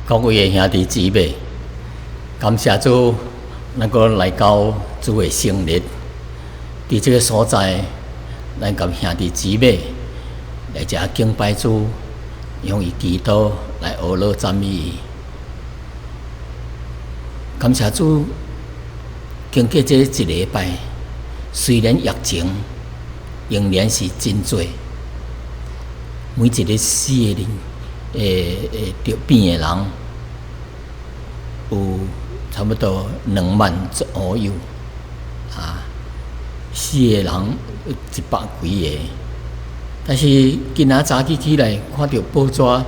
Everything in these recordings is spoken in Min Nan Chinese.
各位的兄弟姊妹，感謝主能夠來到主的聖日，佇這个所在，咱佮兄弟姊妹來遮敬拜主，用伊祈禱來學樂讚美伊。感謝主，經過這一禮拜，雖然疫情仍然是真濟，每一日死的人，會得病的人，有差不多2萬左右，啊，死的人有100幾个。但是今仔早起起來看著報紙，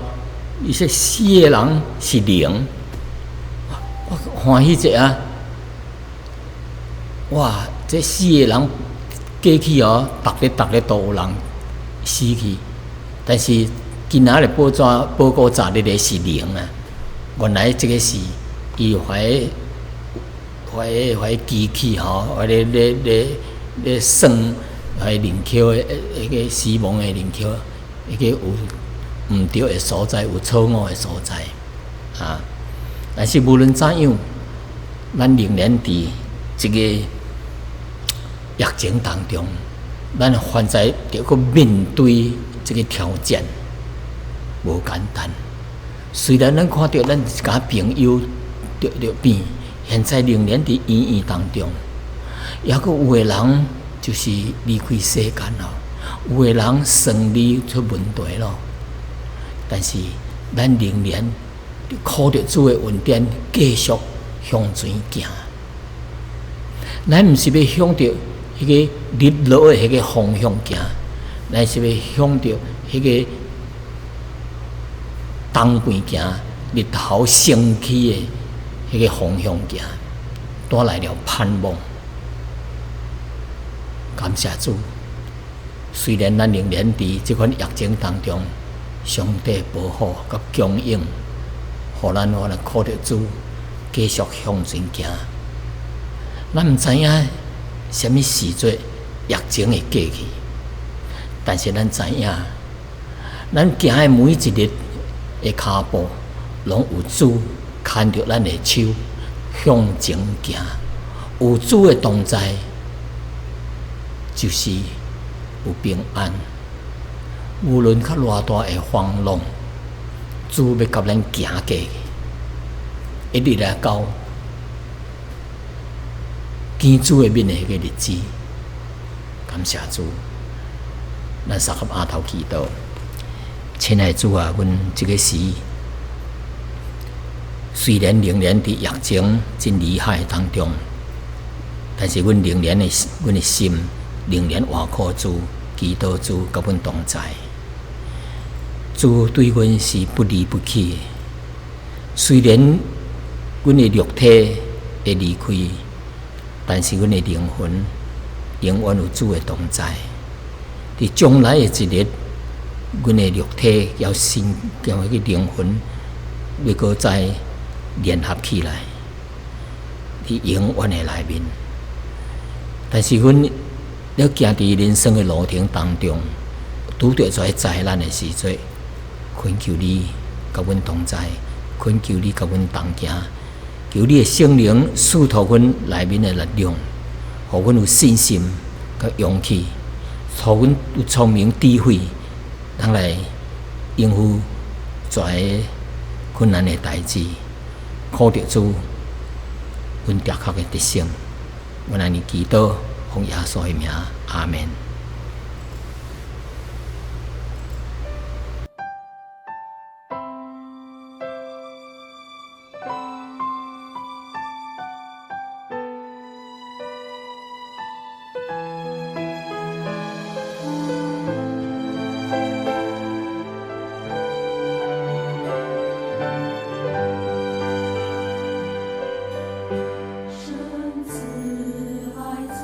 伊說死的人是零，我歡喜者啊！哇，這死的人過去哦，逐日逐日都有人死去，但是今仔日報紙報告昨日的是零啊！原來這个是伊懷懷懷機器吼，懷咧咧咧咧算懷人口的彼个死亡的人口，彼个有毋對的所在，有錯誤的所在啊！但是無論怎樣，咱仍然佇這个疫情當中，咱現在著閣面對這个挑戰，無簡單。雖然咱看著咱一家朋友得著病，現在仍然佇醫院當中，抑閣有的人就是離開世間咯，有的人生理出問題咯。但是咱仍然靠著主的恩典，繼續向前行。咱毋是欲向著彼个日落的彼个方向行，咱是欲向著彼个東邊行，日頭升起的彼个方向行，帶來了盼望。感謝主，雖然咱仍然佇這款疫情當中，上帝保護佮供應，予咱我來靠著主繼續向前行。咱毋知影啥物時陣疫情會過去，但是咱知影，咱行的每一日的跤步，攏有主牽著咱的手向前行。有主的同在，就是有平安。無論較偌大的風浪，主欲共咱行過去，一直來到見主的面的彼个日子。感謝主，咱三合阿頭祈禱。親愛的主啊，阮這个時雖然仍然佇疫情真厲害當中，但是阮仍然的，阮的心仍然倚靠主，祈禱主佮阮同在。主對阮是不離不棄的。雖然阮的肉體會離開，但是阮的靈魂永遠有主的同在。佇將來的一日，阮的肉體猶心佮彼个靈魂，欲閣再聯合起來，佇永遠的內面。但是阮咧行佇人生的路程當中，拄著這災難的時陣，懇求你佮阮同在，懇求你佮阮同行，求你的聖靈賜予阮內面的力量，予阮有信心佮勇氣，予阮有聰明智慧，通來應付這个困難的代誌。靠著主，阮的確會得勝。阮按呢祈禱，奉耶穌的名，阿門。神賜愛子。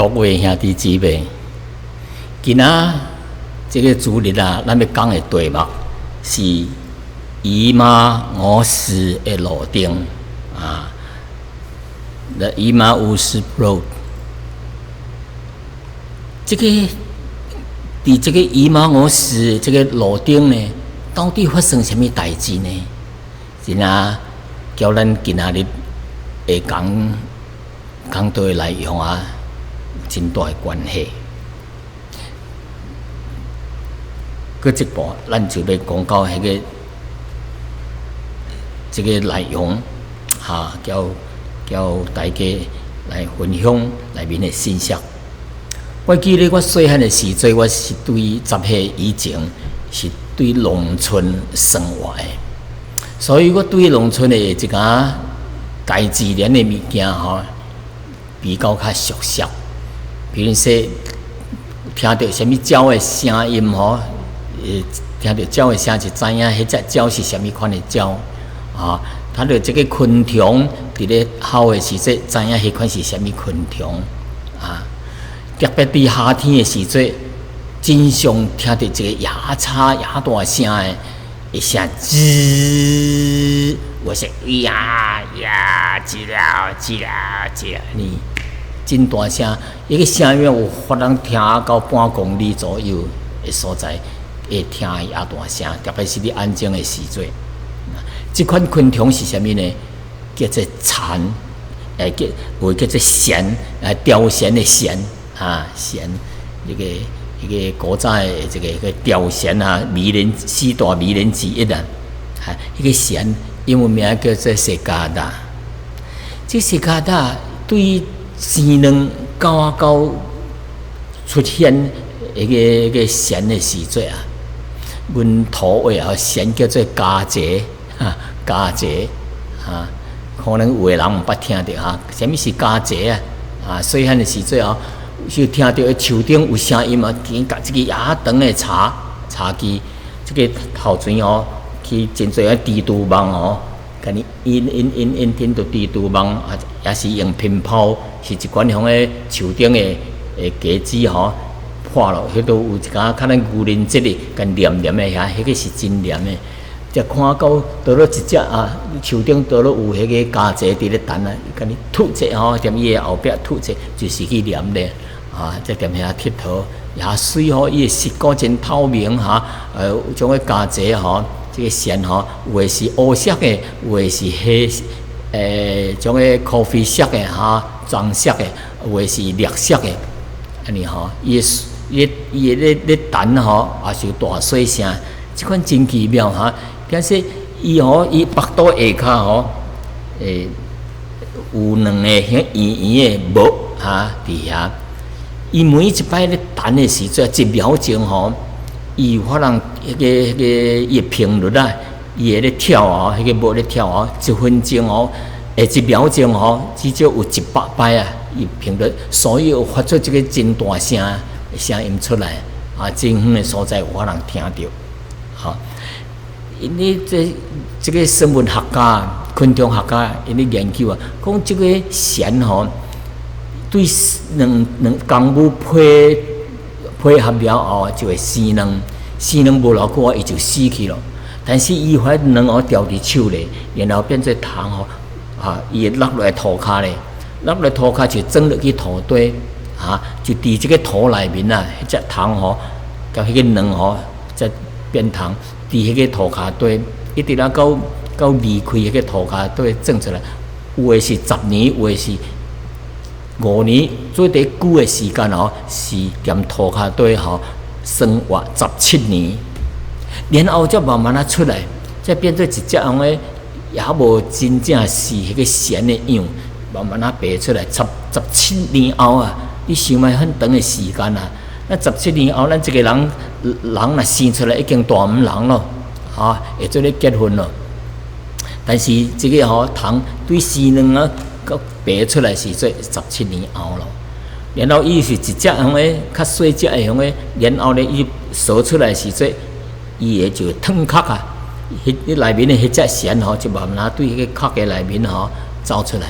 各位兄弟姊妹，今仔這個主日啊，咱欲講的題目是以馬忤斯的路程啊，The Emmaus Road。這個佇這個以馬忤斯這個路頂呢，到底發生啥物代誌呢？真正佮咱今仔日會講講道的內容啊，真大的關係。閣一步，咱就欲講到彼個這個內容，哈，叫叫大家來分享內面的信息。我記得我細漢的時陣，我是對10歲以前是對農村生活的，所以我對農村的一寡大自然的物件吼，比較較熟悉。比如說，聽著啥物鳥的聲音吼，聽著鳥的聲就知影彼隻鳥是啥物款的鳥啊。聽著這個昆蟲佇咧吼的時陣，知影彼款是啥物昆蟲啊。特別佇夏天的時陣，真常聽著一個也吵也大聲的，一聲吱，我說呀呀，吱了吱了吱了，呢真大聲，彼個聲音有法通聽到半公里左右的所在，會聽也大聲，特別是佇安靜的時陣。這款昆蟲是啥物呢？叫做蟬，叫有叫做蟬，貂蟬的蟬。啊，蟬，這個彼個古早的這個個貂蟬啊，迷人四大迷人之一啊。啊，彼個蟬英文名叫做 cicada。這 cicada 對生卵狗仔狗出現彼個彼個蟬的時陣啊，阮土話啊，蟬叫做家賊，哈，家賊，哈，可能有的人毋捌聽著哈，啥物是家賊啊？啊，細漢的時陣哦。就聽著樹頂有聲音啊，緊共這个也長的柴柴枝，這個頭前哦，去真濟仔蜘蛛網哦，共你引引引引引著蜘蛛網啊，也是用鞭炮，是一款向个樹頂的的格子吼破落，彼度有一寡較咱愚人節的，共黏黏的遐，彼個是真黏的。才看到倒落一隻啊，樹頂倒落有彼個家賊佇咧等啊，共你吐者吼，踮伊的後壁吐者，就是去黏咧。啊，才踮遐𨑨迌，也媠吼，伊的色膏真透明哈，種个家賊吼，這個蟬吼，有的是烏色的，有的是黑，種个咖啡色的哈，棕色的，有的是綠色的，按呢吼，伊的伊伊咧咧彈吼，也是有大細聲，這款真奇妙哈。假使伊吼，伊腹肚下跤吼，有兩個彼圓圓的膜哈，佇遐。伊每一擺咧彈的時陣，一秒鐘吼，伊有法通彼個彼個伊的頻率啊，伊會咧跳哦，彼個膜咧跳哦，一分鐘哦，一秒鐘吼，至少有100擺啊，伊頻率，所以有發出這個真大聲聲音出來，啊，真遠的所在有法通聽著，吼。𪜶咧這這個生物學家、昆蟲學家，𪜶咧研究啊，講這個蟬吼。對兩兩公母配配合了後，就會生卵，生卵無偌久啊，伊就死去咯。但是伊彼卵哦牢佇手咧，然後變做蟲吼，啊，伊會落落來塗跤咧，落落塗跤就鑽落去土底，啊，就佇這個土內面啊，彼隻蟲吼，佮彼個卵吼，才變蟲，佇彼個塗跤底，一直啊到到離開彼個塗跤底鑽出來，有的是10年，有的是5年，最佇久的時間哦，是踮塗跤底吼生活17年，然後才慢慢仔出來，才變做一隻樣个，也無真正是彼個蟬的樣，慢慢仔爬出來。十七年後啊，你想覓很長的時間啊？那十七年後，咱一個人人若生出來已經大毋人咯，哈，會做咧結婚咯。但是這個吼蟲對生卵啊，閣爬出來是做十七年後咯，然後伊是一隻樣个較細隻的樣个，然後咧伊趖出來時陣，伊會就褪殼啊，彼彼內面的彼隻蟬吼，就慢慢對彼個殼的內面吼走出來。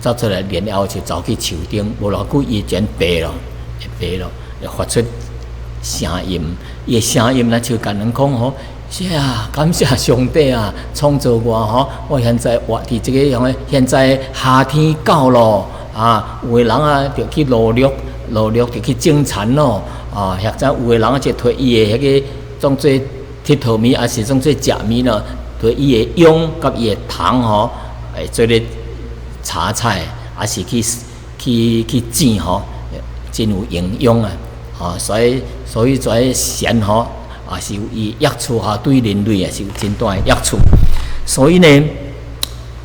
走出來，然後就走去樹頂，無偌久伊就爬咯，會爬咯，會發出聲音。伊的聲音若像共人講吼，是啊，感謝上帝啊，創造我吼，我現在活佇這個樣的，現在夏天到咯，啊，有的人啊，就去勞碌，勞碌就去種田咯，啊，或者有的人就提伊的彼個當做𨑨迌物，抑是當做食物咯，提伊的秧佮伊的蟲吼，會做咧炒菜，抑是去煎吼，真有營養啊！啊，所以這蟬吼，也是有伊益處哈，對人類也是有真大的益處。所以呢，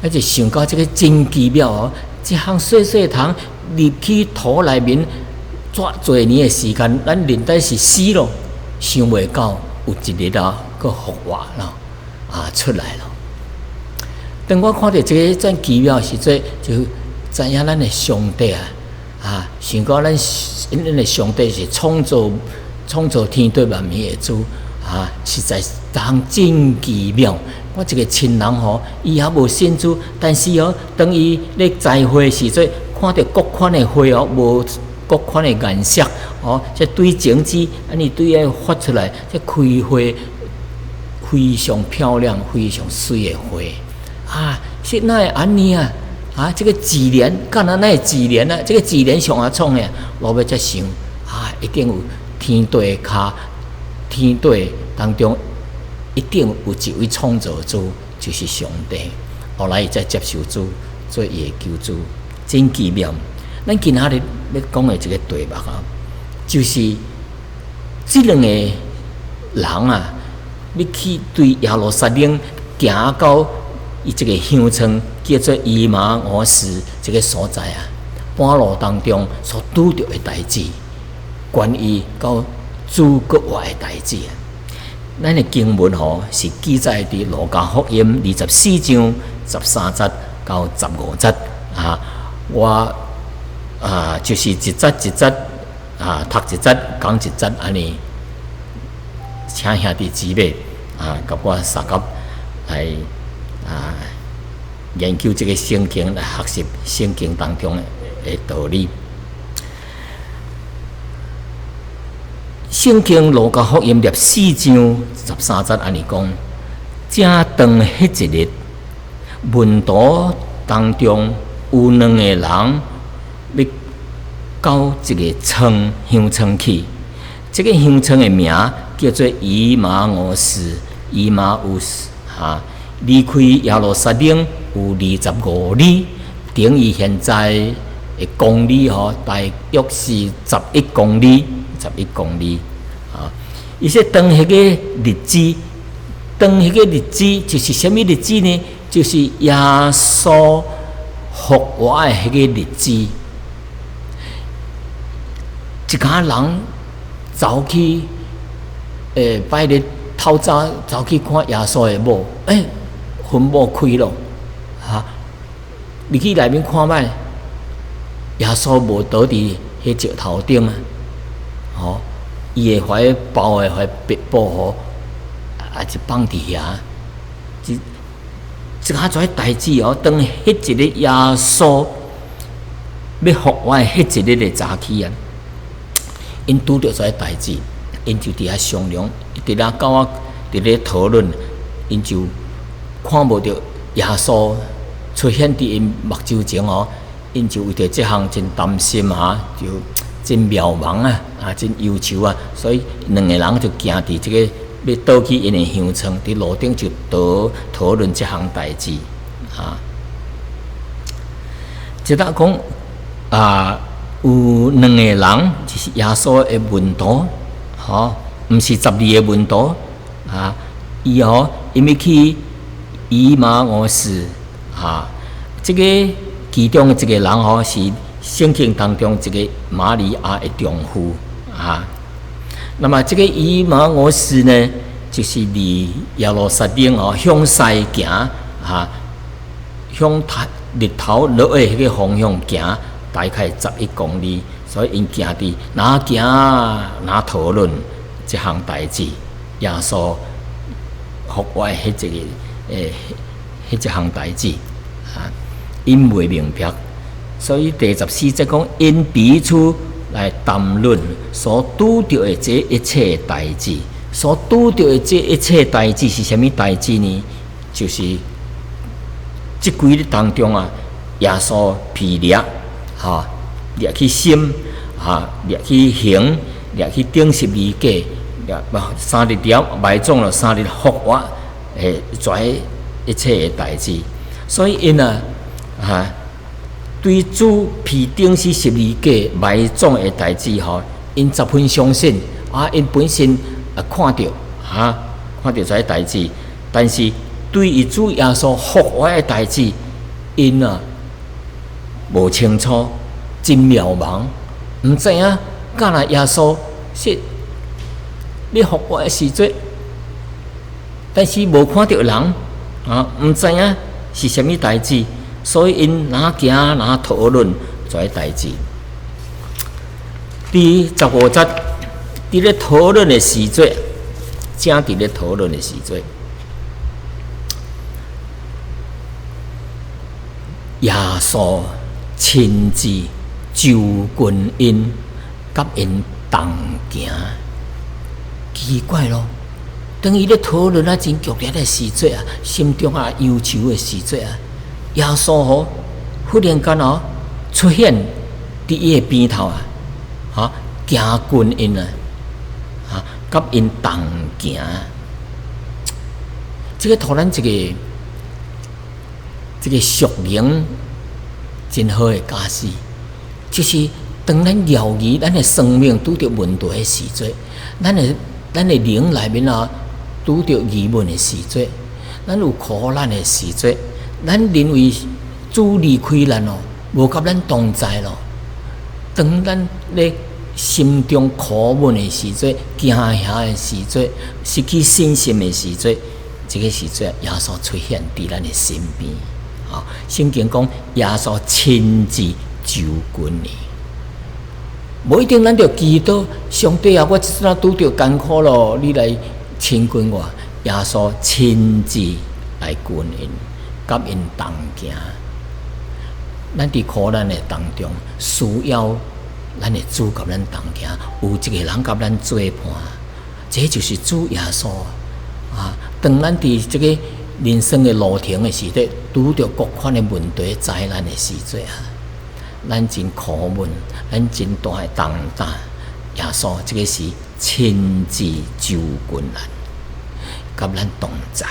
我就想到這個真奇妙哦，這項細細蟲入去土內面，遮濟年的時間，咱認得是死咯，想袂到有一日啊，閣復活了，啊出來了。當我看著這個真奇妙的時陣，就知影咱的上帝啊，啊，想講咱的上帝是創造天地萬物的主啊，實在是真奇妙。我一個親人吼，伊猶無信主，但是哦，當伊咧栽花時陣，看著各款的花哦，無各款的顏色哦，這對種子，按呢對彼發出來，這開花非常漂亮、非常媠的花啊！是哪會按呢啊？啊，這個自然，敢若哪會自然啊？這個自然上下創的，落尾才想啊，一定有天地跤，天地當中一定有一位創造主，就是上帝。後來伊才接受主做伊的救主，真奇妙。咱今仔日欲講的這個題目啊，就是這兩個人啊，欲去對耶路撒冷行到伊這個鄉村叫做以馬忤斯這個所在啊，半路當中所拄著的代誌，關於到主復活的代誌啊。咱的經文吼是記載佇路加福音24章13節到15節啊。我啊就是一節一節啊讀一節講一節按呢，請兄弟姊妹啊，佮我相佮來啊研究這個聖經，來學習聖經當中的道理。聖經路加福音24章13節按呢講，正當彼一日，門徒當中有兩個人欲到一個村鄉村去，這個鄉村的名叫做以馬忤斯，以馬忤斯哈，離開耶路撒冷有25里，等於現在的公里吼，大約是十一公里。十一公里啊！伊說當彼個日子，當彼個日子就是啥物日子呢？就是耶穌復活的彼個日子。一家人走去，拜日透早走去看耶穌的墓，墳墓開咯，哈！入去內面看覓，耶穌無倒佇彼石頭頂啊！吼，伊的懷包的塊白布吼，啊，就放佇遐。這這個代誌哦，當彼一日耶穌欲復活的彼一日的早起啊，𪜶拄著這个代誌，𪜶就佇遐商量，佇咧佮我佇咧討論，𪜶就看無著耶穌出現佇𪜶目睭前哦，𪜶就為著這項真擔心啊，就真渺茫啊，啊，真憂愁啊，所以兩個人就行佇這個欲倒去𪜶的鄉村，佇路頂就討論這項代誌啊。這搭講啊，有兩個人就是耶穌的門徒，吼，毋是12個門徒啊。伊吼，𪜶欲去以馬忤斯啊，這個其中的一個人吼是聖經當中一個瑪利亞的丈夫啊，那麼這個以馬忤斯呢，就是離耶路撒冷哦向西行啊，向太日頭落的彼個方向行，大概十一公里，所以𪜶行佇若行若討論這項代誌，耶穌復活的彼一個彼一項代誌啊，𪜶袂明白。所以第14節講，𪜶彼此來談論所拄著的這一切代誌，所拄著的這一切代誌是啥物代誌呢？就是這幾日當中啊，耶穌被掠，哈，掠去審，哈，掠去刑，掠去釘十字架，掠3日了埋葬了，三日復活，的這一切的代誌。所以𪜶啊，哈，對主被釘死十字架埋葬的代誌吼，𪜶十分相信啊，𪜶本身啊看著哈，看著這代誌，但是對於主耶穌復活的代誌，𪜶啊無清楚，真渺茫，毋知影敢若耶穌是咧復活的時陣，但是無看著人啊，毋知影是啥物代誌。所以𪜶若行若討論這代誌。第15節，佇咧討論的時陣，正佇咧討論的時陣，耶穌親自就近𪜶，佮𪜶同行。奇怪咯，當伊咧討論啊真劇烈的時陣啊，心中啊憂愁的時陣啊，耶穌吼忽然間哦出現佇伊的邊頭啊，哈行近𪜶啊，哈佮𪜶同行。這個予咱一個屬靈真好的教示，就是當咱猶豫咱的生命拄著問題的時陣，咱的靈內面啊拄著疑問的時陣，咱有苦難的時陣，咱認為主離開咱咯，無佮咱同在咯。當咱咧心中苦悶的時陣、驚嚇的時陣、失去信心的時陣，這個時陣耶穌出現佇咱的身邊。啊，聖經講耶穌親自就近你，無一定咱著祈禱上帝啊！我這陣拄著艱苦咯，你來親近我。耶穌親自來近𪜶，佮𪜶同行。咱佇苦難的當中，需要咱的主佮咱同行，有一個人佮咱做伴，這就是主耶穌啊！當咱佇這個人生的路程的時陣，拄著各款的問題、災難的時陣啊，咱真苦悶，咱真大的重擔。耶穌這個時親自就近咱，佮咱同在，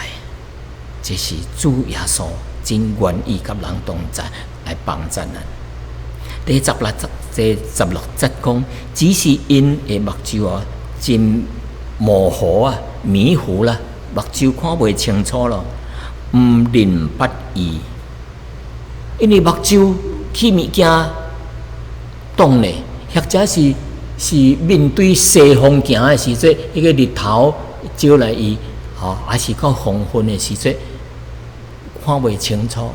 這是主耶穌真願意佮人同在來幫助咱。第16節，第16節講，只是𪜶的目睭啊，真模糊啊，迷糊啦，目睭看袂清楚咯，毋認捌伊，因為目睭去物件擋咧，或者是面對西方行的時陣，彼個日頭照來伊，吼，還是到黃昏的時陣，看袂清楚。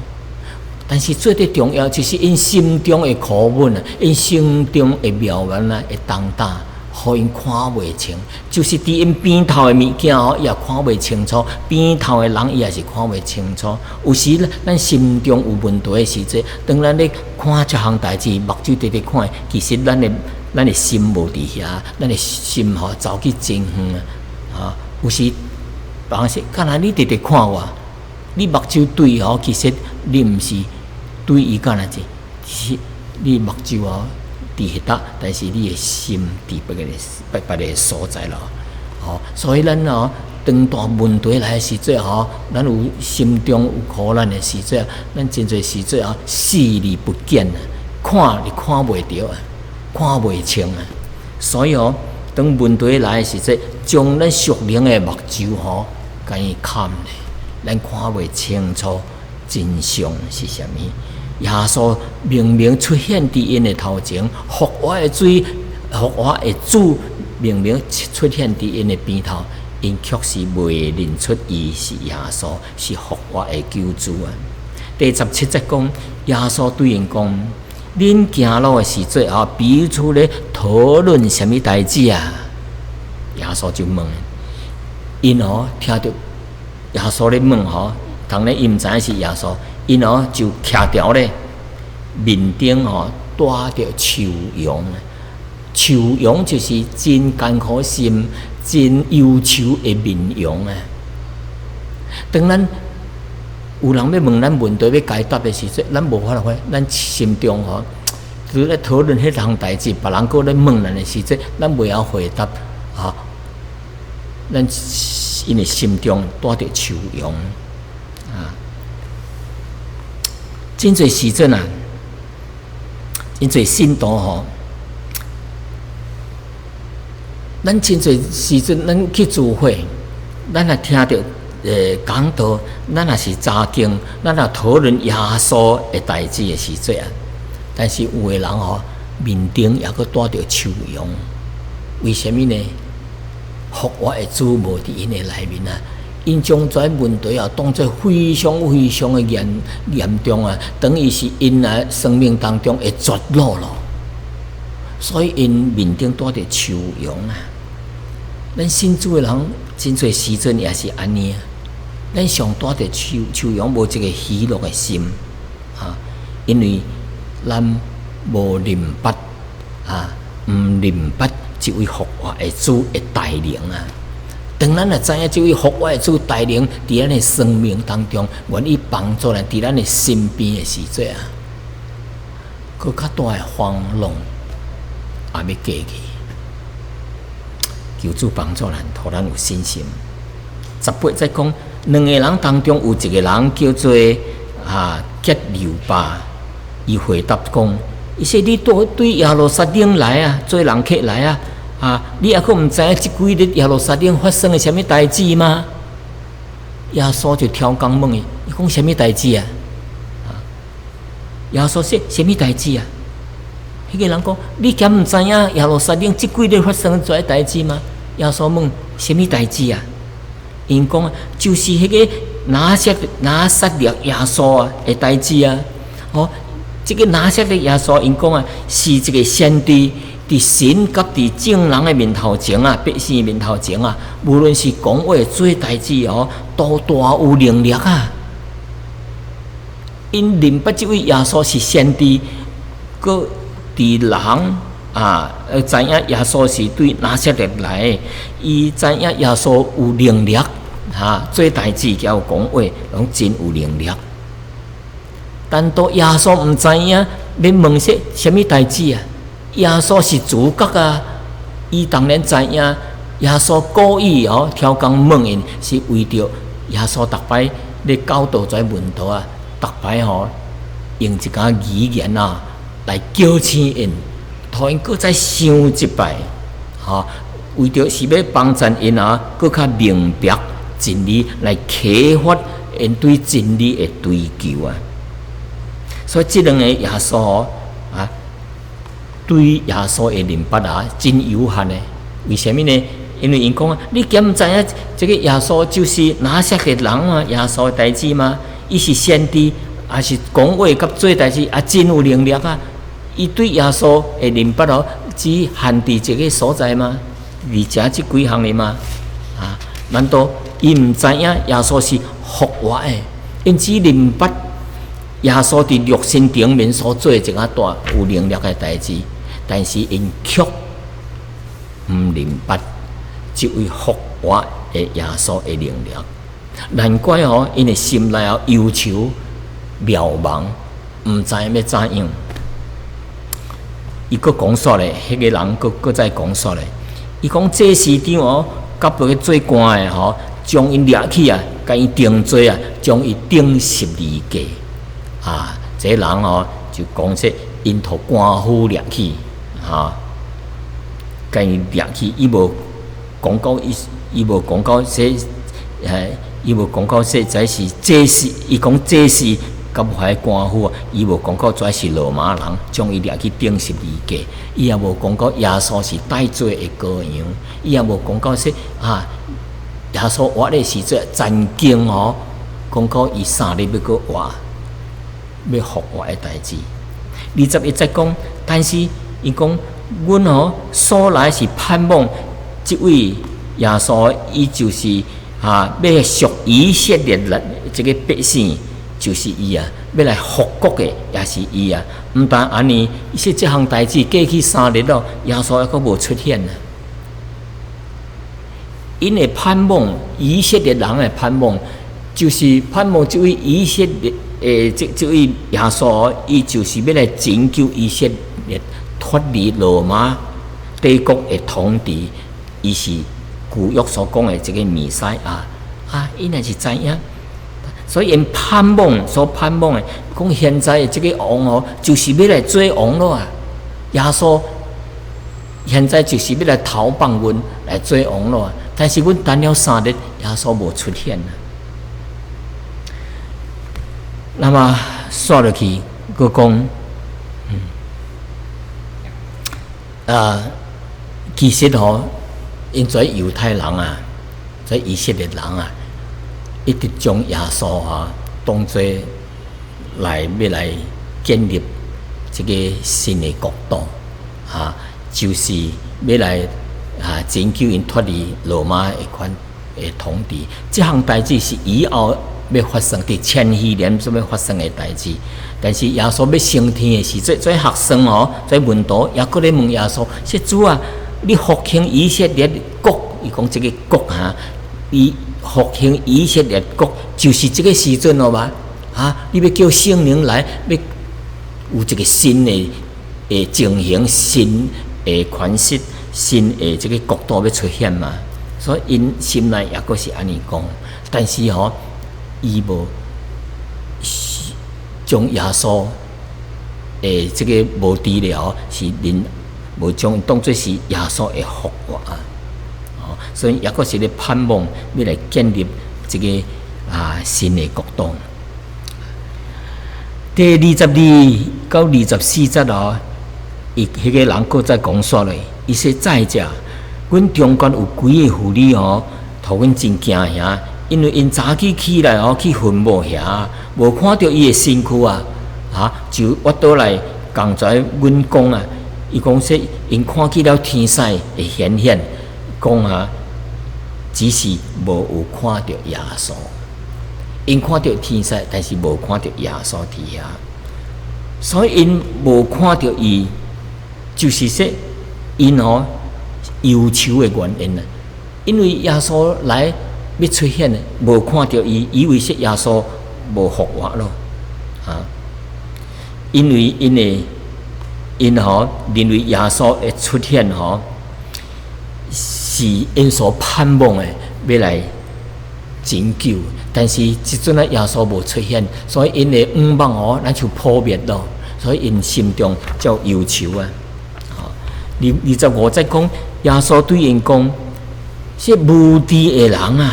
但是最最重要就是𪜶心中的苦悶啊，𪜶心中的渺茫啊，會重擔，予𪜶看袂清。就是佇𪜶邊頭的物件哦，伊也看袂清楚；邊頭的人，伊也是看袂清楚。有時咧，咱心中有問題的時陣，當咱咧看這項代誌，目睭直直看，其實咱的心無佇遐，咱的心吼走去真遠啊！有時別人說，敢若你直直看我，你目睭對吼，其實你毋是對伊敢若者，是你目睭哦佇彼搭，但是你的心佇別個所在咯。吼，所以咱哦，當大問題來的時陣吼，咱有心中有苦難的時陣，咱真濟時陣啊，視而不見啊，看是看袂著啊，看袂清啊。所以哦，當問題來的時陣，將咱屬靈的目睭吼，共伊掩咧，咱看袂清楚真相是啥物。耶穌明明出現佇𪜶的頭前，復活的水，復活的主明明出現佇𪜶的邊頭，𪜶卻是袂認出伊是耶穌，是復活的救主啊！第17節講，耶穌對𪜶講：恁行路的時陣啊，彼此咧討論啥物代誌啊？耶穌就問，𪜶哦聽著耶穌咧問吼，當然伊毋知影是耶穌。𪜶哦就徛牢咧，面頂吼帶著愁容，愁容就是真艱苦心、真憂愁的面容啊。當咱有人欲問咱問題欲解答的時陣，咱無法度，咱心中吼，就咧討論彼項代誌，別人閣咧問咱的時陣，咱袂曉回答啊。咱因為心中帶著愁容啊，真濟時陣啊，真濟信徒吼，咱真濟時陣，咱去聚會，咱若聽著講道，咱若是查經，咱若討論耶穌的代誌的時陣啊，但是有的人吼，面頂猶閣帶著愁容，為啥物呢？復活的主無佇𪜶的內面啊！𪜶將這問題啊當做非常非常的嚴重啊，等於是𪜶啊生命當中的絕路咯。所以𪜶面頂帶著愁容啊！咱信主的人真濟時陣也是按呢啊！咱常帶著愁容，無一個喜樂的心啊，因為咱無認捌啊，毋認捌這位復活的主的大能啊！當咱若知影這位復活的主大能佇咱的生命當中，願意幫助咱佇咱的身邊的時陣啊，閣較大的風浪也欲過去。求主幫助咱，予咱有信心。18節講，兩个人當中有一個人叫做啊革流巴，伊回答講：伊說你對耶路撒冷來啊，做人客來啊，啊，你猶閣毋知影這幾日耶路撒冷發生的啥物代誌嗎？耶穌就刁工問伊，伊講啥物代誌啊？耶穌說啥物代誌啊？彼個人講：你敢毋知影耶路撒冷這幾日發生這代誌嗎？耶穌問：啥物代誌啊？𪜶講就是彼個拿撒勒耶穌啊的代誌啊！哦，這個拿撒勒耶穌，𪜶講啊，是一個先知，佇神佮佇眾人的面頭前啊，百姓的面頭前啊，無論是講話做代誌哦，都大有能力啊！𪜶認捌這位耶穌是先知，閣佇人啊，知影耶穌是對拿撒勒來的，伊知影耶穌有能力，哈，做代誌佮有講話，攏真有能力。但都耶穌毋知影，欲問說啥物代誌啊？耶穌是主角啊！伊當然知影，耶穌故意哦，刁工問𪜶，是為著耶穌逐擺咧教導遮門徒啊，逐擺吼用一寡語言啊來叫醒𪜶，予𪜶閣再想一擺，吼，為著是欲幫助𪜶啊，閣較明白真理，來啟發𪜶對真理的追求啊。所以這兩个耶穌啊，對耶穌的認捌啊，真有限的。為啥物呢？因為𪜶講啊，你敢毋知影這个耶穌就是拿撒勒人啊？耶穌的代誌嗎？伊是先知，抑是講話佮做代誌啊，真有能力啊！伊對耶穌的認捌哦，只限佇這个所在嗎？而且這幾項的嗎？啊，難道伊毋知影耶穌是復活的？𪜶只認捌耶穌佇肉身頂面所做一個大有能力的代誌，但是𪜶卻毋認捌這位復活的耶穌的能力。難怪哦，𪜶的心內哦憂愁渺茫，毋知欲怎樣。伊閣講煞咧，彼個人閣再講煞咧。伊講祭司長哦，佮彼個做官的吼，將𪜶掠去啊，共伊定罪啊，將伊釘十字架。啊，這個人哦就講說，𪜶予官府掠去，哈，共伊掠去，伊無講到說，伊無講到說這是祭司，伊講祭司佮彼官府啊，伊無講到這是羅馬人將伊掠去釘十字架，伊也無講到耶穌是代罪的羔羊，伊也無講到說啊，耶穌活的時陣曾經哦，講到伊3日欲閣活，欲復活的代誌。21節講，但是伊講，阮哦素來是盼望這位耶穌，伊就是啊，欲贖以色列人這个百姓。就是伊啊，欲來復國的也是伊啊。毋但按呢，伊說這項代誌過去3日咯，耶穌猶閣無出現啊。𪜶的盼望，以色列人的盼望，就是盼望這位以色列的這位耶穌，伊就是欲來拯救以色列脫離羅馬帝國的統治。伊是舊約所講的這個彌賽亞啊，𪜶也是知影，所以𪜶盼望所盼望的，講現在的這個王哦，就是欲來做王咯啊！耶穌現在就是欲來頭放阮來做王咯啊！但是阮等了三日，耶穌無出現啊。那麼煞落去，閣講，其實吼，𪜶這猶太人啊，這以色列人啊，一直將耶穌啊當做來欲來建立這個新的國度啊，就是欲來啊拯救𪜶脫離羅馬的款的統治。這項代誌是以後欲發生佇千禧年所欲發生的代誌。但是耶穌欲升天的時陣，這學生哦，這門徒也閣咧問耶穌：說主啊，你復興以色列國，伊講這個國哈，伊復興以色列國就是這個時陣了吧？啊，你欲叫聖靈來，欲有一個新的情形、新的款式、新的這個國度欲出現嘛？所以𪜶心內也閣是按呢講，但是吼，伊無將耶穌的這個無治療是恁無將當做是耶穌會復活啊！哦，所以猶閣是咧盼望欲來建立這個新的國度。第22到24節哦，伊彼個人閣再講煞咧，伊說再者，阮中間有幾个婦女哦，予阮真驚嚇，因為𪜶早起起來哦去墳墓遐，無看著伊的身軀啊，啊就倚倒來仝在阮講啊，伊講說𪜶看見了天使的顯現，講啊，只是無有看著耶穌。𪜶看著天使，但是無看著耶穌佇遐，所以𪜶無看著伊，就是說𪜶吼憂愁的原因啊。因為耶穌來欲出現，無看著伊，以為說耶穌無復活咯，啊！因為𪜶的𪜶吼認為耶穌的出現吼是𪜶所盼望的，欲來拯救，但是這陣啊耶穌無出現，所以𪜶的向望哦，咱就破滅咯，所以𪜶心中才有憂愁啊。25節講，耶穌對𪜶講：這無知的人啊，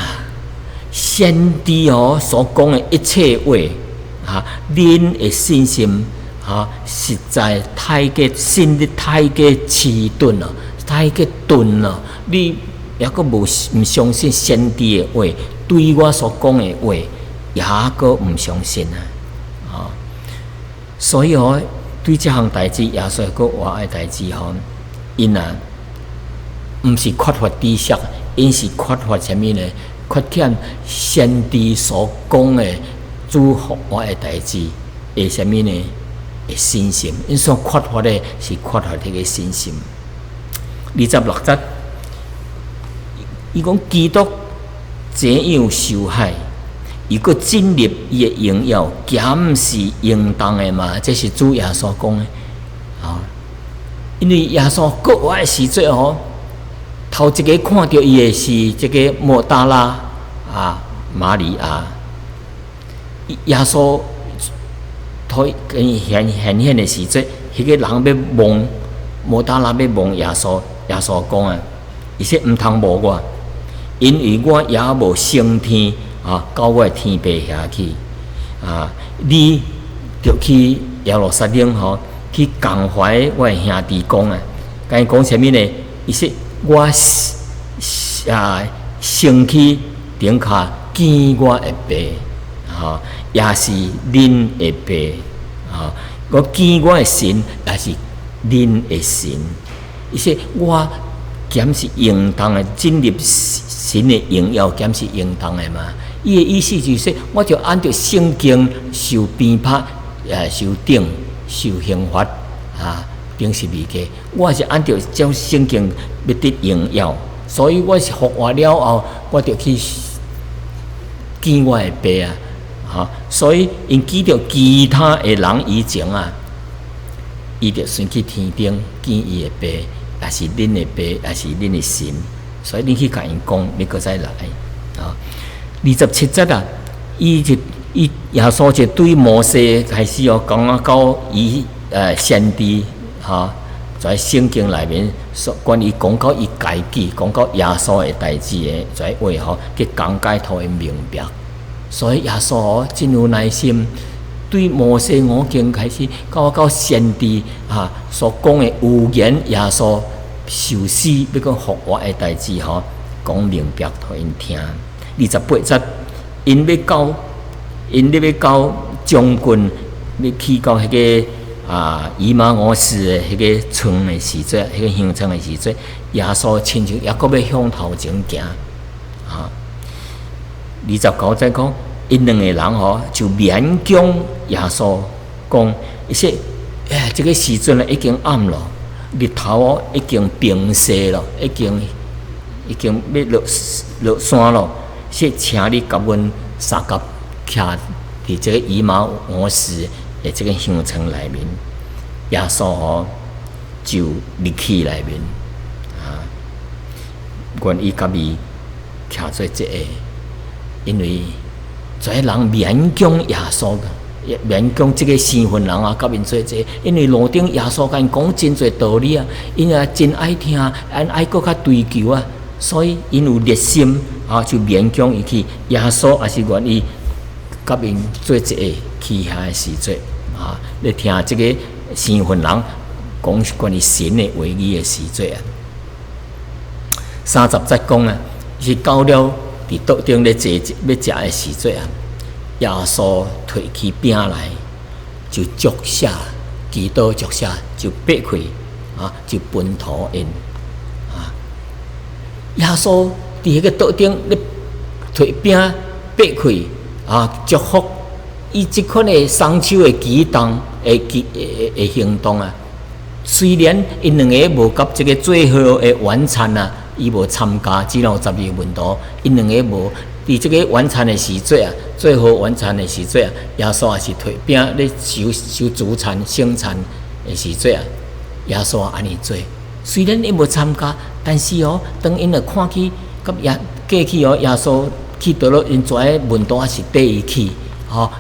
先知哦所講的一切話，啊，恁的信心啊，實在太過信得太過遲鈍了，太過鈍了。你猶閣無毋相信先知的話，對我所講的話，猶閣毋相信啊！啊，所以哦，對這項代誌，耶穌閣活的代誌吼，𪜶啊，毋是缺乏知識，𪜶是缺乏啥物呢？缺欠先知所講的主復活的代誌，的啥物呢？的信心，𪜶所缺乏的是缺乏彼個信心。26節，伊講基督這樣受害，又閣進入伊的榮耀，敢毋是應當的嗎？這是主耶穌講的。啊，因為耶穌復活的時陣吼，頭一个看著伊的是這個抹大拉啊瑪利亞。耶穌佇伊顯顯現的時陣，彼個人欲摸抹大拉欲摸耶穌，耶穌講啊，伊說毋通摸我，因為我猶無升天啊，到我的天父遐去啊，你著去耶路撒冷吼，去講懷我的兄弟講啊，共伊講啥物呢？伊說我啊升去頂跤見我的爸，吼，也是恁的爸，吼，我見我的神，也是恁的神。伊說我敢是應當的進入神的榮耀，敢是應當的嗎？伊的意思就是說，我就按著聖經受鞭拍，受釘、受刑罰啊，釘十字架。我是按著照聖經欲得榮耀，所以我是復活了後，我就去見我的爸啊！哈，所以𪜶見著其他的人以前啊，伊就先去天頂見伊的爸，也是恁的爸，也是恁的神。所以恁去共𪜶講，欲閣再來啊！27節啊，伊就伊耶穌就對摩西開始哦，講啊到伊先知哈，在聖經內面所關於講到伊家己，講到耶穌的代誌的這話吼，去講解予𪜶明白。所以耶穌哦，真有耐心，對摩西五經開始到先知啊所講的預言，耶穌受死欲閣復活的代誌吼，講明白予𪜶聽。28節，𪜶欲到將軍，欲去到彼个啊以馬忤斯的彼个村的時陣，彼个鄉村的時陣，耶穌親像猶閣欲向頭前行，啊。29節講，𪜶兩個人吼就勉強耶穌講，伊說：欸，這个時陣已經暗咯，日頭哦已經平西咯，已經欲落落山咯。說請你共阮相佮徛佇這个以馬忤斯的這个鄉村內面，耶穌吼就入去內面，啊，願意共伊徛做一個，因為這人勉強耶穌，勉強這个生份人啊，共𪜶做一個，因為路頂耶穌共𪜶講真濟道理啊，𪜶也真愛聽，𪜶愛閣較追求啊，所以𪜶有熱心啊，就勉強伊去。耶穌也是願意共𪜶做一個去遐的時陣啊，咧聽這个生份人講關於神的話語的時陣啊。30節講啊，是到了佇桌頂咧坐欲食的時陣啊，耶穌提起餅來，就祝謝，祈禱祝謝，就擘開啊，就分予𪜶啊。耶穌佇彼个桌頂咧提餅擘開啊，祝福，伊這款的鬆手的舉動的舉的的行動啊，雖然𪜶兩个無佮這个最後的晚餐啊，伊無參加，只有12個門徒，𪜶兩个無佇這个晚餐的時陣啊，最後晚餐的時陣啊，耶穌也是提餅咧守守主餐聖餐的時陣啊，耶穌也按呢做。雖然𪜶無參加，但是哦，當𪜶若看去，佮耶過去哦，耶穌去佗落，𪜶遮門徒也是綴伊去，吼，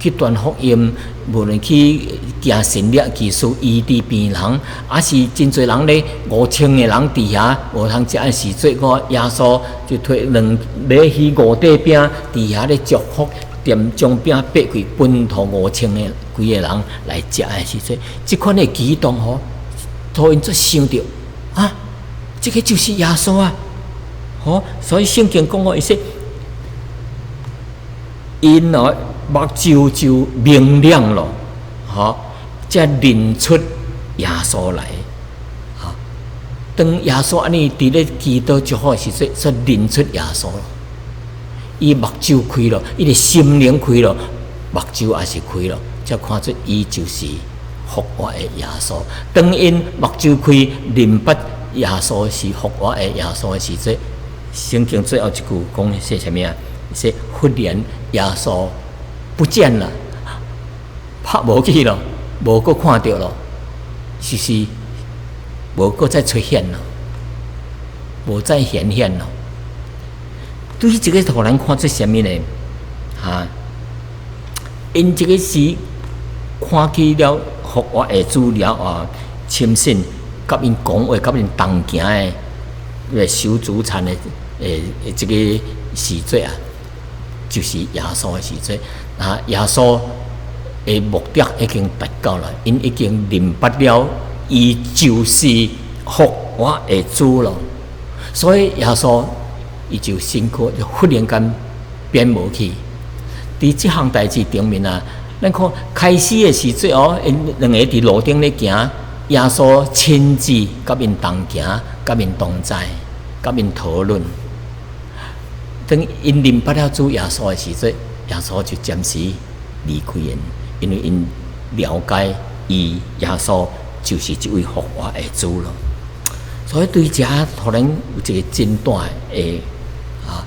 去傳福音，無論去行神蹟奇事醫治病人，抑是真濟人咧5000個人佇遐無通食的時陣，個耶穌就提兩塊魚五塊餅佇遐咧祝福，踮將餅擘開分予5000個幾个人來食的時陣，這款的舉動吼，予𪜶做想著啊，這个就是耶穌啊！吼，所以聖經講哦，伊說，𪜶哦目睭就明亮咯，吼，才認出耶穌來。吼，當耶穌按呢佇咧祈禱祝福的時陣，才認出耶穌。伊目睭開了，伊的心靈開了，目睭也是開了，才看出伊就是復活的耶穌。當𪜶目睭開，認捌耶穌是復活的耶穌的時陣，聖經最後一句講說啥物啊？說忽然耶穌不見了，拍無去咯，無閣看著咯，就是無閣再出現咯，無再顯現咯。對這个予咱看出啥物呢？哈，𪜶這个是看見了復活的主了後，深信佮𪜶講話、佮𪜶同行的，守主餐的的這个時節啊，就是耶穌的時節。啊，耶穌的目的已經達到了，𪜶已經認捌了，伊就是復活的主咯。所以耶穌伊就身軀就忽然間變無去。佇這項代誌頂面啊，咱看開始的時陣哦，𪜶兩个佇路頂咧行，耶穌親自佮𪜶同行，佮𪜶同在，佮𪜶討論。當𪜶認捌了主耶穌的時陣，耶穌就暫時離開𪜶，因為𪜶了解伊耶穌就是這位復活的主咯。所以對遮予咱有一個真大的啊，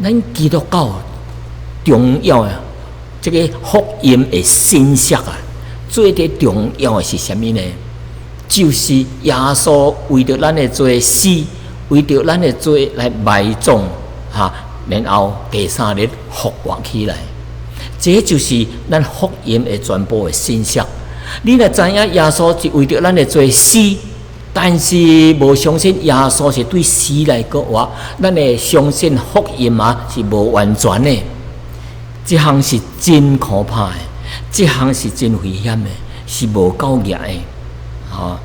咱基督教重要的這個福音的信息啊，最最重要的是啥物呢？就是耶穌為著咱的罪死，為著咱的罪來埋葬，哈，然後第三日復活起來。這就是咱福音的全部的信息。你若知影耶穌是為著咱的罪死，但是無相信耶穌是對死來復活，咱的相信福音啊是無完全的。這項是真可怕的，這項是真危險的，是無夠額的。吼，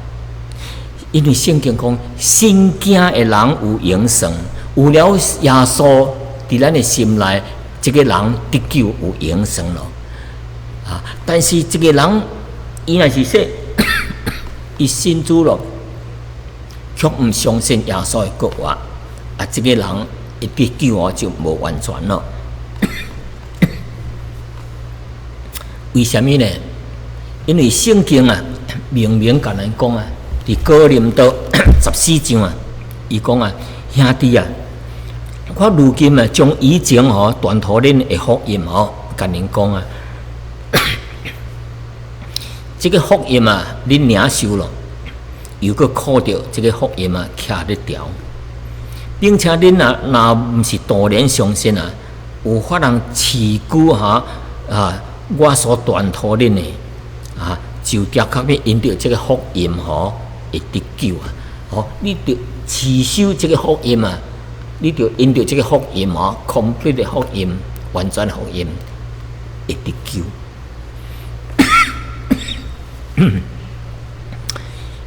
因為聖經講，信驚的人有永生，有了耶穌佇咱的心內，這個人得救有永生咯。啊！但是這個人，伊若是說，伊信主咯，卻毋相信耶穌的復活，啊！這個人伊得救哦就無完全咯。為啥物呢？因為聖經啊，明明共咱講啊，佇哥林多14章啊，伊講啊，兄弟啊，我如今啊，將以前吼傳予恁的福音吼，共恁講啊，這個福音啊，恁領受咯，又閣靠著這個福音啊，徛得牢，並且恁啊，若毋是徒然相信啊，有法通持久哈啊，我所傳予恁的啊，就的確欲因著這個福音吼會得救啊！吼，你著持守這個福音啊，你著因著這個福音吼，complete 的福音，完全福音會得救。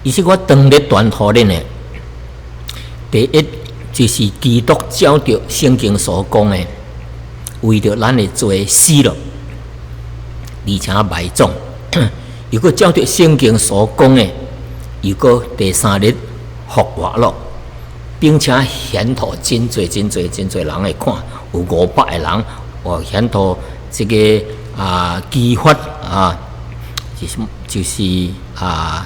伊說我當日傳予恁的，第一就是基督照著聖經所講的，為著咱的罪死了，而且埋葬。又閣照著聖經所講的，又閣第三日復活了，並且顯予真濟真濟真濟人來看，有500個人，哦，顯予這個啊，基法啊，就是啊，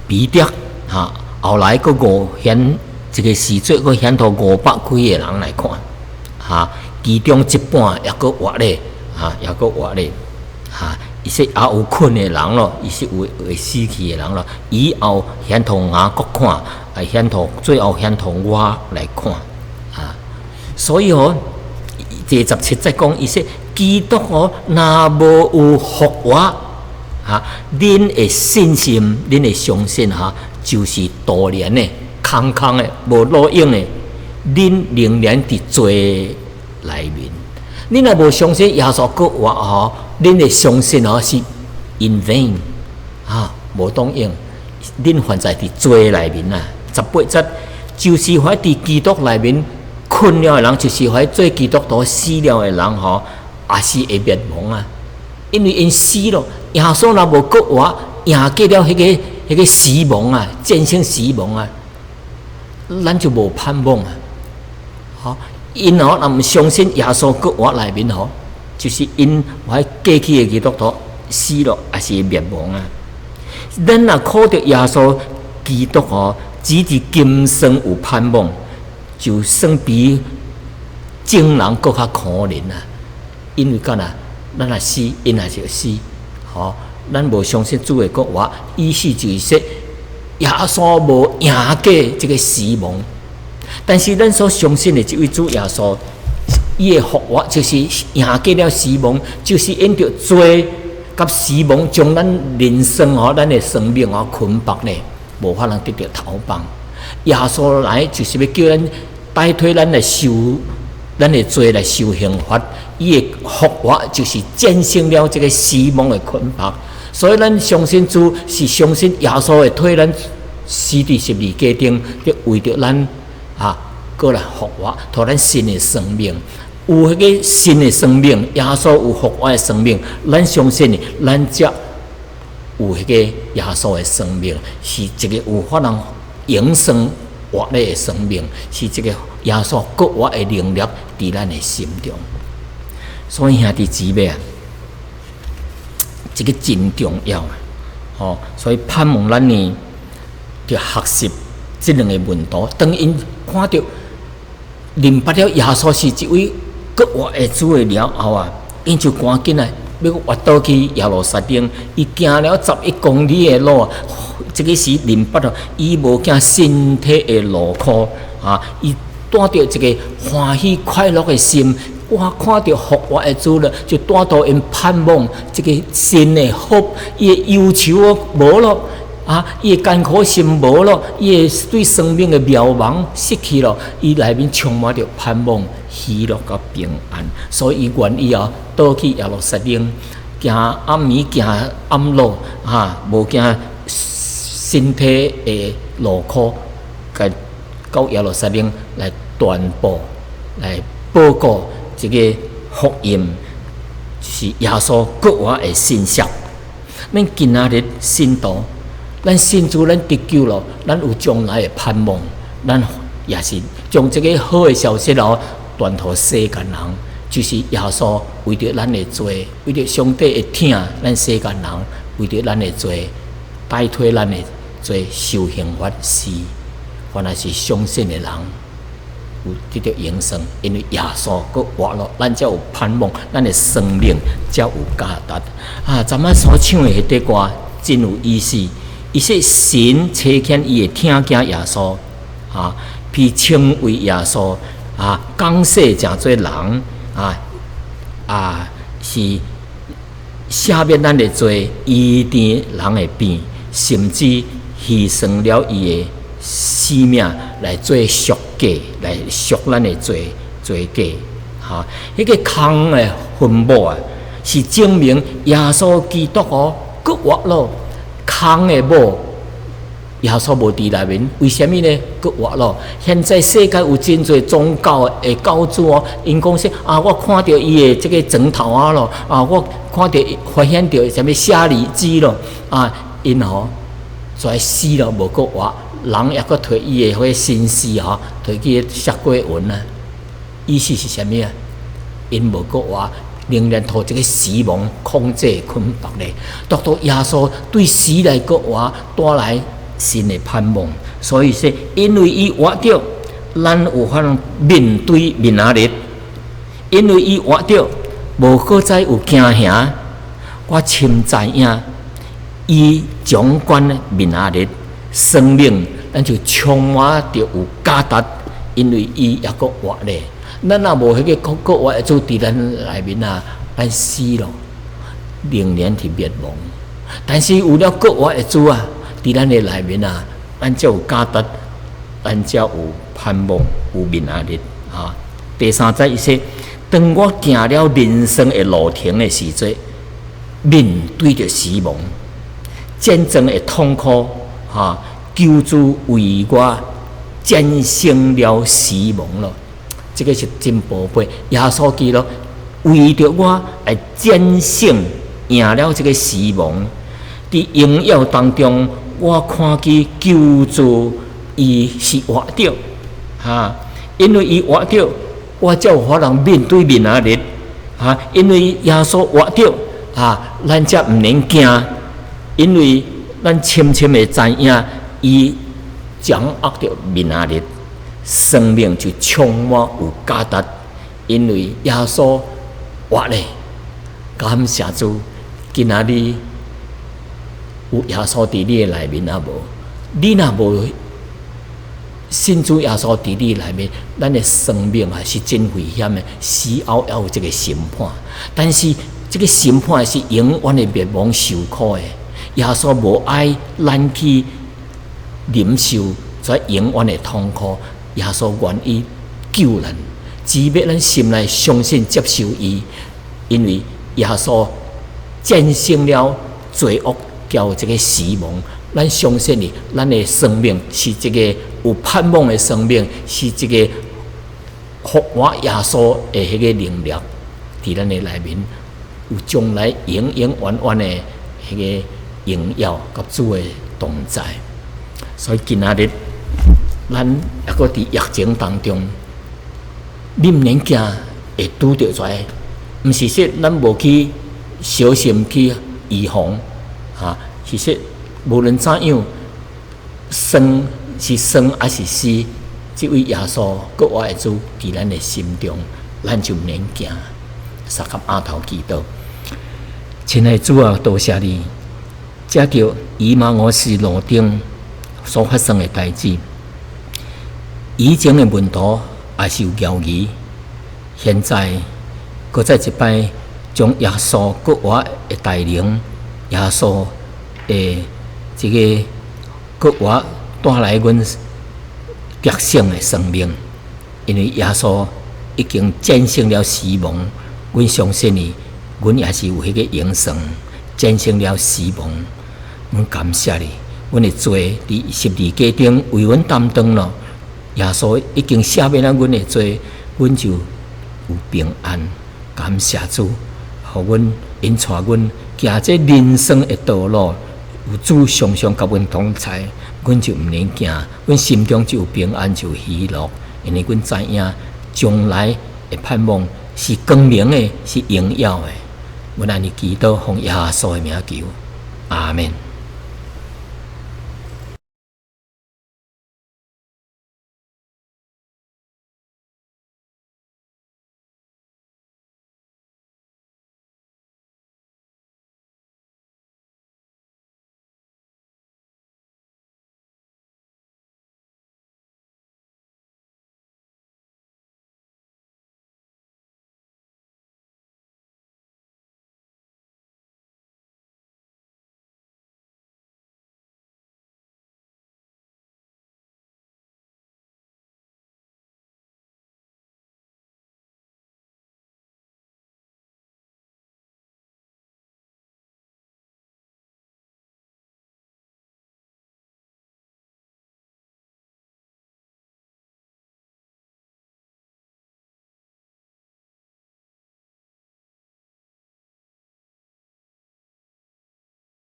彼得哈，後來閣五顯這個時陣，閣顯予500幾個人來看，哈，其中一半猶閣活咧，哈，猶閣活咧，哈。伊說也有睏的人咯，伊說有會死去的人咯。以後顯予雅各看，啊顯予最後顯予我來看，啊，所以吼，第17節講，伊說基督吼，若無有復活，啊，恁的信心，恁的相信哈，就是徒然的、空空的、無路用的，恁仍然佇罪內面。恁若無相信耶穌復活吼，恁的相信吼是 in vain 啊，無當用。恁還在佇罪內面啊。18節就是還佇基督內面睏了的人，就是還做基督徒死了的人吼，也是會滅亡啊。因為𪜶死咯，耶穌若無復活，贏過了彼個死亡啊，戰勝死亡啊，咱就無盼望啊。吼，𪜶吼若毋相信耶穌復活內面吼，就是𪜶還過去的基督徒死了，也是會滅亡啊。咱若靠著耶穌基督吼，只佇今生有盼望，就算比眾人閣較可憐啊。因為干那，咱若死，𪜶也是會死。吼，咱無相信主的復活，意思就是說，耶穌無贏過這個死亡。但是咱所相信的這位主耶穌，伊的復活就是贏過了死亡，就是因著罪佮死亡將咱人生吼，咱的生命吼捆綁咧，無法通得著逃放。耶穌來就是欲叫咱擺脫咱來受咱的罪來受刑罰，伊的復活就是戰勝了這個死亡的捆綁。所以咱相信主是相信耶穌會替咱死佇十字架頂，為著咱啊，閣來復活，予咱新的生命。有彼個新的生命，耶穌有復活的生命，咱相信的，咱才有彼個耶穌的生命，是一個有法通永生活咧的生命，是一個耶穌復活的能力佇咱的心中。所以兄弟姊妹啊，這個真重要啊！吼，所以盼望咱呢，著學習這兩个門徒，當𪜶看著認捌了耶穌是一位復活的主的了後啊，𪜶就趕緊來欲斡倒去耶路撒冷。伊行了11公里的路，這个時認捌了，伊無驚身體的勞苦啊，伊帶著一个歡喜快樂的心。我看著復活的主了，就帶予𪜶盼望這个新的福，伊的憂愁無咯，啊，伊的艱苦心無咯，伊的對生命的渺茫失去咯，伊內面充滿著盼望、喜樂佮平安，所以伊願意哦，倒去耶路撒冷，行暗暝行暗路，哈，無驚身體的勞苦，共到耶路撒冷來傳播、來報告這个福音，是耶穌復活的信息。咱今仔日信徒，咱信主，咱得救咯，咱有將來的盼望，咱也是將這个好的消息哦，傳予世間人，就是耶穌為著咱的罪，為著上帝的疼咱世間人，為著咱的罪，代替咱的罪受刑罰死，凡若是相信的人，有得著永生，因為耶穌閣活咯，咱才有盼望，咱的生命才有價值。啊，昨晚所唱的彼塊歌真有意思。伊說神差遣伊的疼囝耶穌，啊，被稱為耶穌，啊，降世成做人，啊啊是赦免咱的罪，醫治人的病，甚至犧牲了伊的性命來做贖價，來贖咱的罪罪價。哈，彼個空的墳墓啊，是證明耶穌基督哦，閣活咯。空的墓，耶穌無佇內面，為啥物呢？閣活咯。現在世界有真濟宗教的教主哦，𪜶講說啊，我看著伊的這个枕頭仔咯，啊，我看著發現著啥物舍利子咯，啊，𪜶吼跩死了無閣活，人猶閣提伊的彼个身屍吼，提去雪過雲啊。意思是啥物啊？𪜶無閣活，仍然予這个死亡控制捆綁咧。獨獨耶穌對死來閣活，帶來新的盼望。所以說，因為伊活著，咱有法通面對明仔日。因為伊活著，無閣再有驚嚇。我深知影，伊掌管明仔日，生命，咱就充滿著有價值。因為伊猶閣活咧。咱若無彼个復活的主佇咱內面啊，咱死咯，仍然佇滅亡。但是有了復活的主啊，佇咱的內面啊，咱才有價值，咱才有盼望，有明仔日啊。第三節伊說：當我行了人生的路程的時陣，面對著死亡、戰爭的痛苦，哈，救主為我戰勝了死亡咯。這个是真寶貝，耶穌基督為著我來戰勝贏了這个死亡。佇榮耀當中，我看見救主伊是活著，哈，因為伊活著，我才有法通面對明仔日，哈，因為耶穌活著，啊，咱才毋免驚，因為咱深深的知影，伊掌握著明仔日。生命就充滿有價值，因為耶穌活咧。感謝主，今仔日有耶穌佇你的內面抑無？你若無信主耶穌佇你內面，咱的生命啊是真危險的，死後猶有這个審判。但是這个審判是永遠的滅亡受苦的。耶穌無愛咱去忍受這永遠的痛苦。耶穌願意救咱，只欲咱心內相信接受伊，因為耶穌戰勝了罪惡，佮這个死亡。咱相信伊，咱的生命是一个有盼望的生命，是一个復活耶穌的彼个能力，佇咱的內面有將來永永遠遠的彼个榮耀佮主的同在。所以今仔日，咱猶閣佇疫情當中，你毋免驚會拄著災，毋是說咱無去小心去預防，哈，是說無論怎樣，生是生抑是死，這位耶穌復活的主佇咱的心中，咱就毋免驚。相佮阿頭祈禱，親愛的主啊，多謝你，藉著以馬忤斯路頂所發生的代誌，以前的門徒也是有猶疑，現在閣再一擺將耶穌復活的大能，耶穌的這個復活帶來阮得勝的生命，因為耶穌已經戰勝了死亡，阮相信伊，阮也是有彼個永生，戰勝了死亡。阮感謝你，阮的罪佇十字架頂為阮擔當咯。耶穌已經赦免了阮的罪，阮就有平安。感謝主，予阮引帶阮行這人生的道路，有主常常佮阮同在，阮就毋免驚，阮心中就有平安，就有喜樂，因為阮知影將來的盼望是光明的，是榮耀的。阮按呢祈禱，奉耶穌的名求，阿們。